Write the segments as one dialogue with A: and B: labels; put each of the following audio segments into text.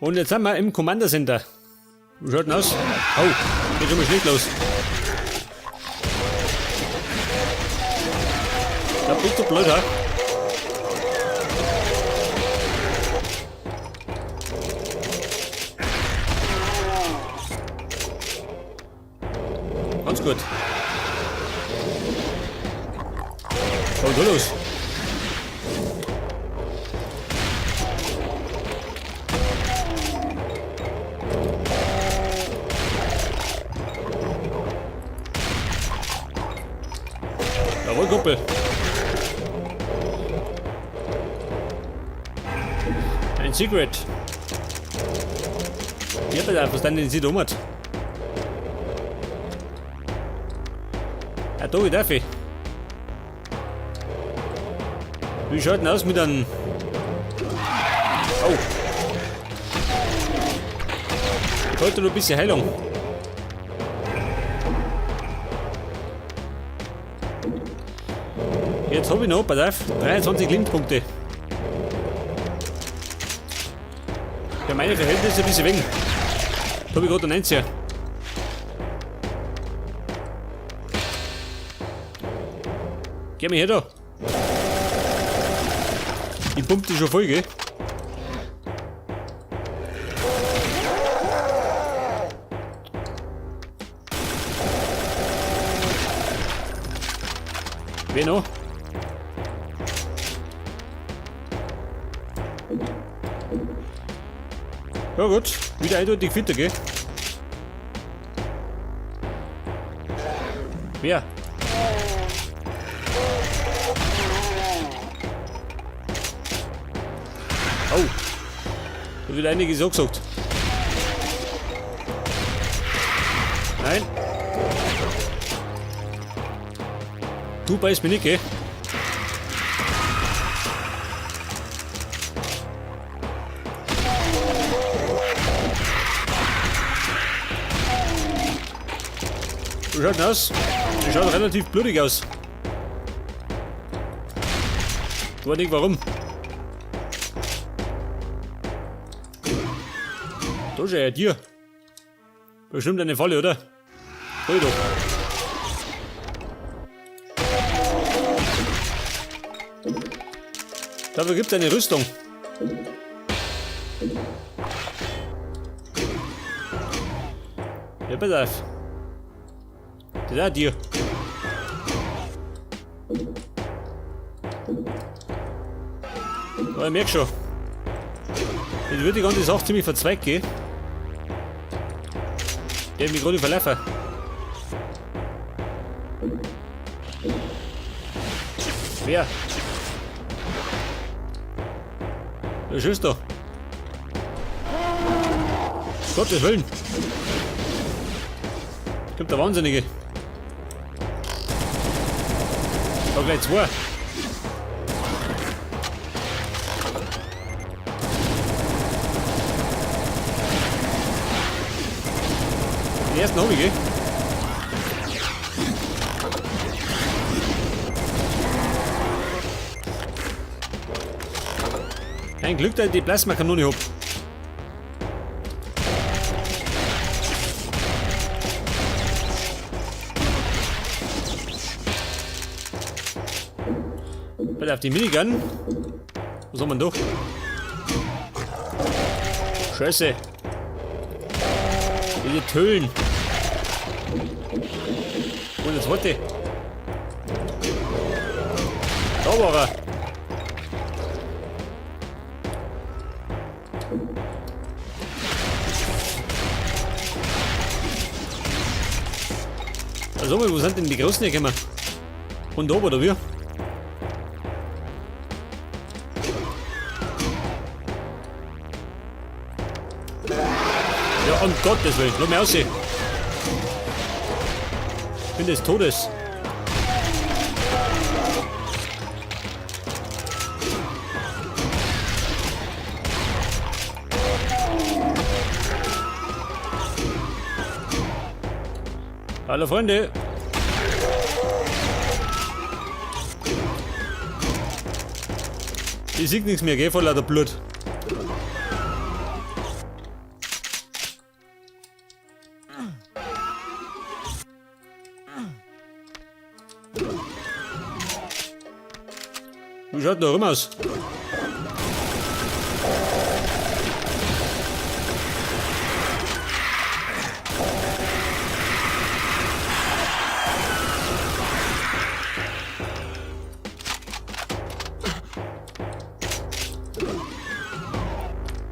A: Und jetzt sind wir im Commander Center. Wie schaut denn aus? Oh, geht schon mal schlecht los. Da bist du blöd, ha? Ganz gut. Was ist los? Jawohl, Kumpel. Ein Secret. Ich hab einfach verstanden, den sie da hat. Ja, da darf ich. Wie schaut denn aus mit einem... Oh. Heute noch ein bisschen Heilung. Jetzt habe ich noch, pass auf, 23 Lebenspunkte. Für meine Verhältnisse ein bisschen wenig. Da habe ich gerade einen Einziger. Geh mir her da. Ich pump die schon voll, gell? Wer noch? Ja gut, wieder eindeutig fitter, gell? Wer? Oh. Da wird einiges angesagt. Nein. Du beißt mich nicht, gell? Wie schaut denn aus? Die schaut relativ blutig aus. Ich weiß nicht warum. Da ist ja ein Tier. Bestimmt eine Falle, oder? Hol doch. Dafür gibt es eine Rüstung. Ja, pass auf. Das ist auch ein Tier. Ja, ich merk schon. Jetzt wird die ganze Sache ziemlich verzweigt gehen. Der hat mich gerade verlaufen. Wer? Der schießt da. Gottes Willen. Kommt der Wahnsinnige. Da gleich zwei. Den ersten hab ich, gell? Ein Glück, dass ich die Plasmakanone hab. Pass auf die Minigun. Was haben wir denn da? Scheiße. Diese Tüllen. Und jetzt wollte. Da war er. Also, wo sind denn die Großen hergekommen? Von da oben, oder wie? Ja, um Gottes Willen, lass mich aussehen. Ich bin des Todes. Hallo Freunde. Ich sehe nichts mehr, gell? Voll lauter Blut. schaut denn da rum aus?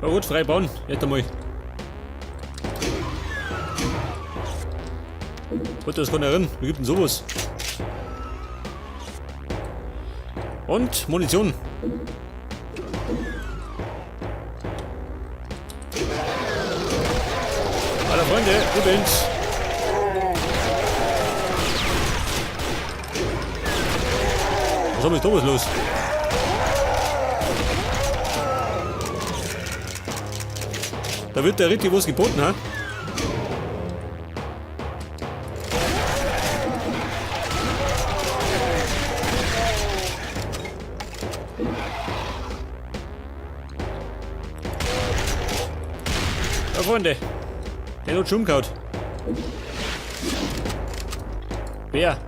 A: Ja gut, frei bauen. Jetzt einmal. Gut, das kann ja rein. Wie gibt denn sowas? Und Munition. Hallo Freunde, übrigens. Was ist mit Thomas los? Da wird der richtig was geboten, ha? Ja, Freunde, der hat schon umgehauen. Wer?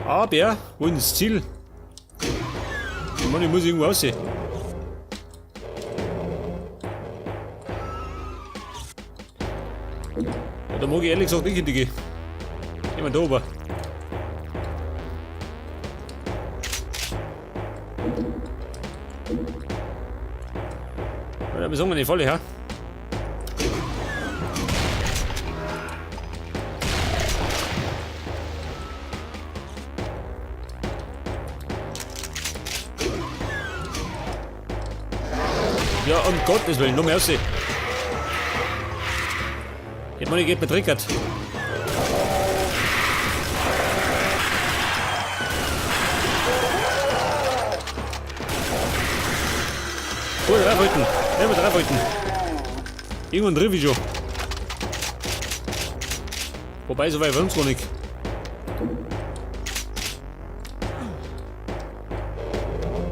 A: Aber, wo ist das Ziel? Ich meine, ich muss irgendwo aussehen. Ja, da mag ich ehrlich gesagt nicht hingehen. Gehen wir da oben. Ja, da wir eine Falle, ha? Ja, um Gottes Willen, noch mehr aussehen. Ich meine, ich geht betrickert. Oh, drei Wolken. Ja, drei Wolken. Irgendwann triff ich schon. Wobei, so weit waren's gar nicht.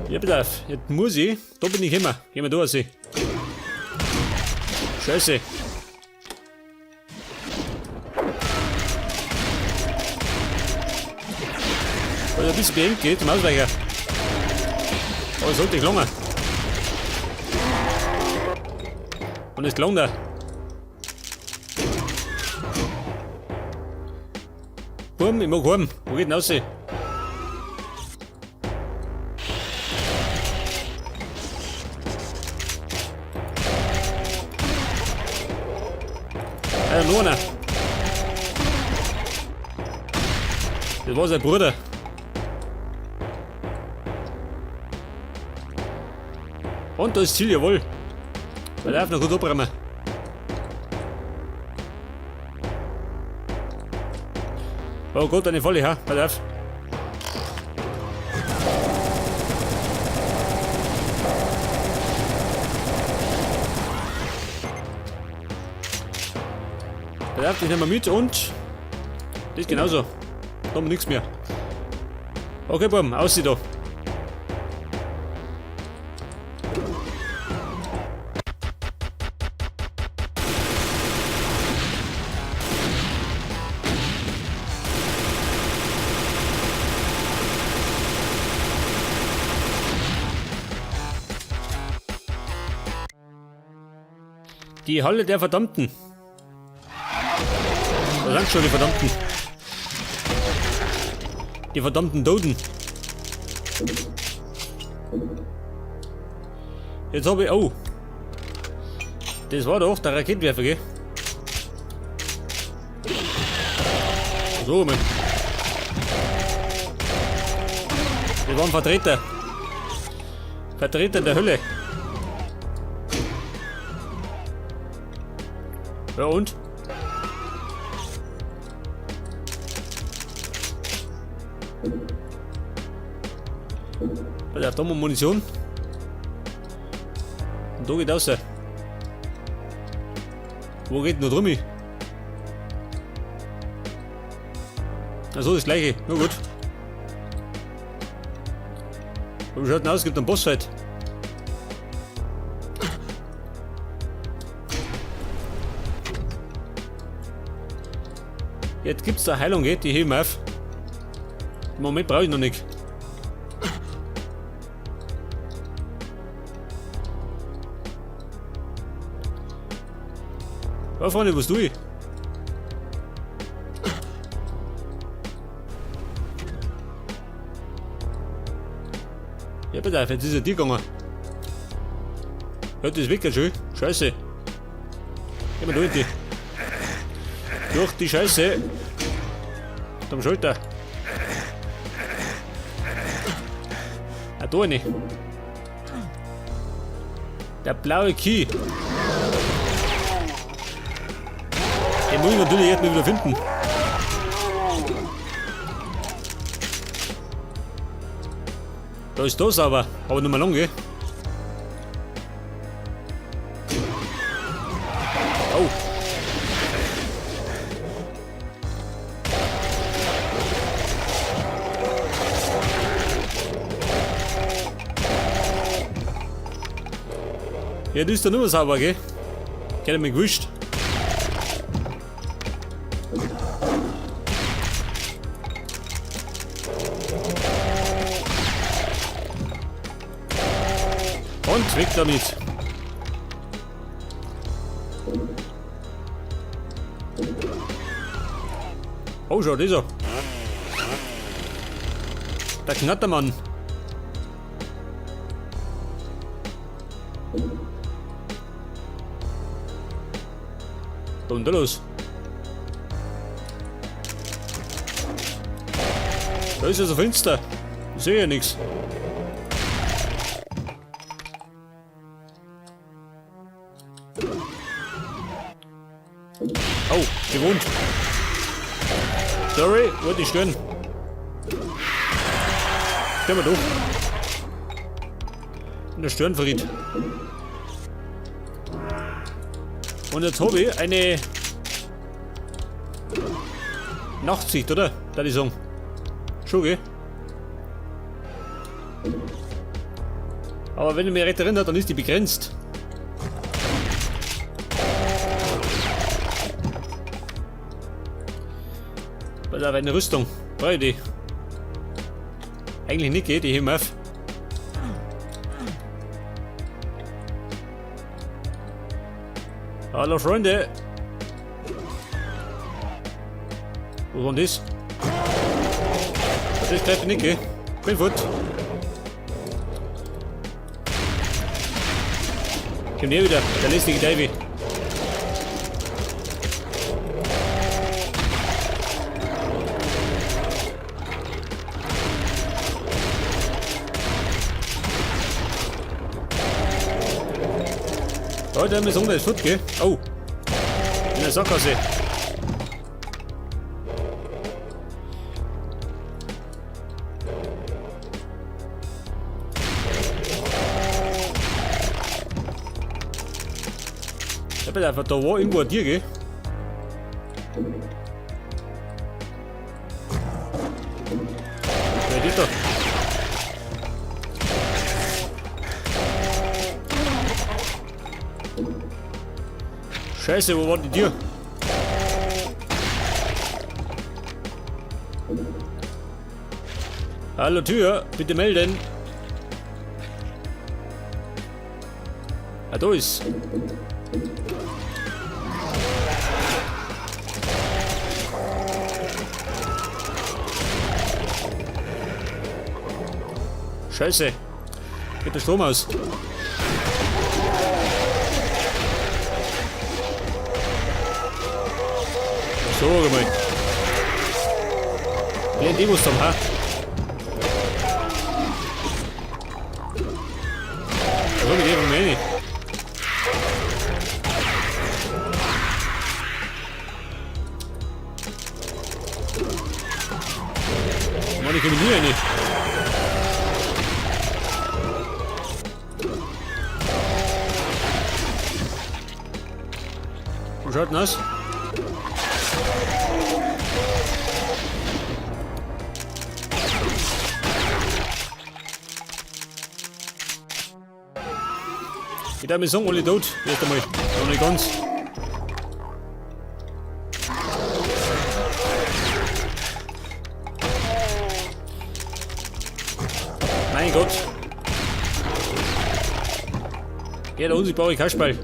A: Ja, bitte auf. Jetzt muss ich. Da bin ich immer. Gehen wir da raus. Scheiße. Weil ein bisschen beengt geht zum Ausweicher. Aber es sollte gelungen. Und es gelangt da. Bumm, ich mag heim. Wo geht denn raus? Ja, noch einer. Das war sein Bruder. Und da ist Ziel, jawohl. Da darf noch gut abräumen. Oh Gott, eine Falle, ha? Pass auf. Pass auf, das nehmen wir mit und das genauso. Da haben wir nichts mehr. Okay, Buben, aussieht da. Die Halle der Verdammten. Da sind schon die Verdammten. Die verdammten Toten. Jetzt habe ich... Oh. Das war doch der Raketenwerfer, gell? So, Mann. Das waren Vertreter. Vertreter der Hölle. Ja und? Da haben wir Munition. Und da geht raus. Wo geht denn da drum? Achso, das gleiche. Na gut. Wie schaut denn aus? Gibt einen Bossfight. Jetzt gibt's da Heilung, geht die heben auf. Im Moment brauche ich noch nicht. Ja, Freunde, was tue ich? Ja, bitte, jetzt ist ja die gegangen. Ja, das ist wirklich schön. Scheiße. Geh mal durch die. Durch die Scheiße. Am Schalter. Ah, da nicht. Der blaue Key. Den muss ich natürlich erst mal wieder finden. Da ist das aber. Aber nur mal lang, gell? Oh. Ja, das ist doch nicht mehr sauber, gell? Ich hätte mich gewischt. Und weg damit. Oh, schau, das ist er. Der Knattermann. Was ist denn da los? Da ist ja so finster. Ich sehe ja nichts. Oh, gewohnt. Sorry, wollte ich stören. Stell mal durch. Und der Störenfried. Und jetzt habe ich eine Nachtsicht, oder? Da die sagen. Schon, gell? Aber wenn ich mich recht erinnere, dann ist die begrenzt. Weil da eine Rüstung. Brauche ich die? Eigentlich nicht, gell? Die heben auf. Hallo Freunde! Wo war denn das? Das greift nicht, gell? Bin fort. Komm her wieder, der lästige Davy. Oh, der ist unten, ist fort, gell? Oh. In der Sackgasse. Ich hab einfach, da war irgendwo ein Tier, gell? Wer ist da? Scheiße, wo war die Tür? Hallo Tür, bitte melden. Ah, da ist. Scheiße. Geht der Strom aus. So, mal. Lernt die was dann, ha? Da komm ich eben rein. Mann, ich komme nie rein. Wo schaut denn aus? Ich darf mir sagen, alle tot. Erst einmal. Noch nicht ganz. Mein Gott. Ja, der unsichtbare Kasperl.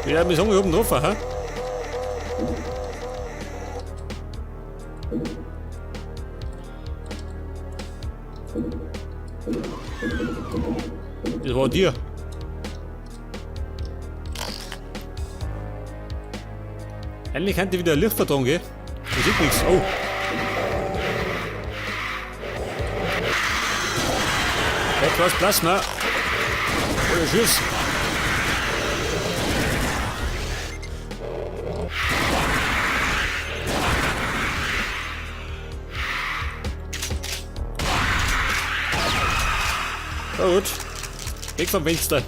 A: Wir haben mich oben drauf, hä? Das war dir. Endlich könnte wieder Licht vertragen, gell? Man sieht nichts. Oh. Etwas Plasma. Oder Schuss. Na gut. Weg vom Fenster.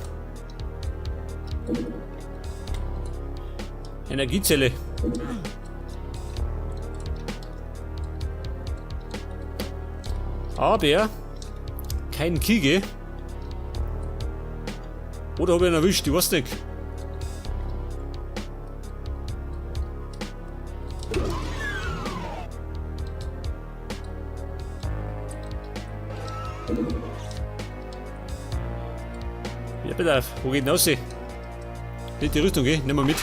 A: Energiezelle. Aber kein Kiege. Oder habe ich ihn erwischt? Ich weiß nicht. Ja, bitte auf. Wo geht denn raus? Nicht die Rüstung, gell? Nimm mal mit.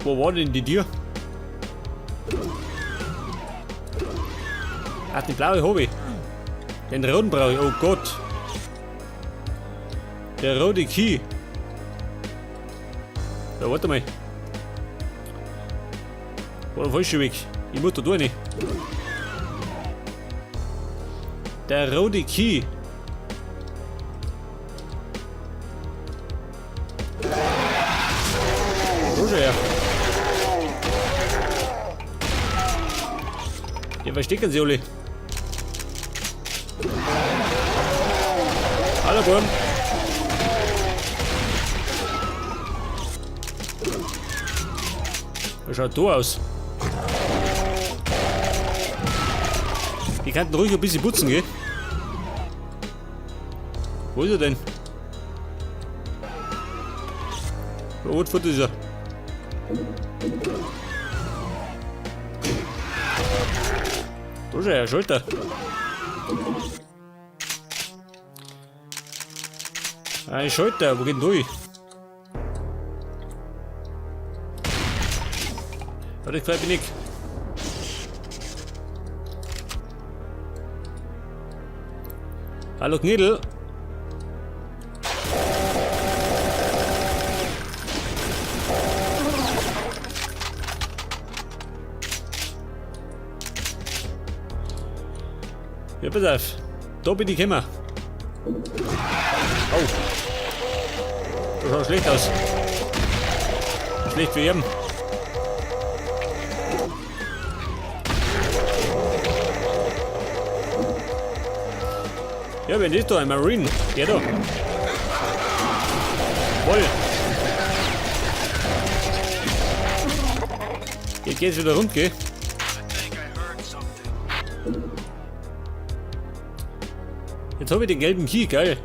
A: Wo war denn die Tür? Ach, den blauen habe ich. Den roten brauche ich. Oh Gott. Der rote Key. Da, warte mal. War der falsche Weg. Ich muss da durch. Der rote Key. Da schon her. Die verstecken sie alle. Hallo Burm. Was schaut da aus? Die könnten ruhig ein bisschen putzen, gell? Wo ist er denn? Oh, was ist er? Da ist er, Schulter. Ein Schalter, wo geht denn durch? Ja, das gefällt mir nicht. Hallo Knädel. Ja, pass auf. Da bin ich gekommen. Oh. Das schaut schlecht aus. Schlecht für ihn. Ja, wenn das da ein Marine. Der da. Voll. Jetzt geht's wieder rund, gell? Jetzt hab ich den gelben Key, geil.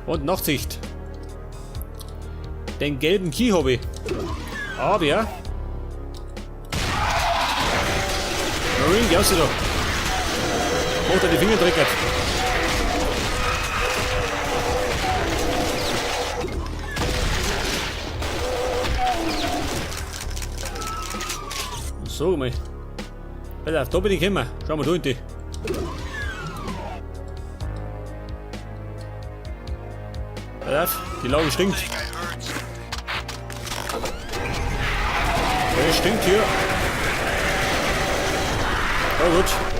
A: Und Nachtsicht. Den gelben Key hab ich. Aber ja. Marine, geh raus da. Macht er die Finger dreckert. So mal. Pass auf, da bin ich gekommen. Schau mal da hinten. Pass auf, die Lage stinkt. Es stinkt hier. Oh gut.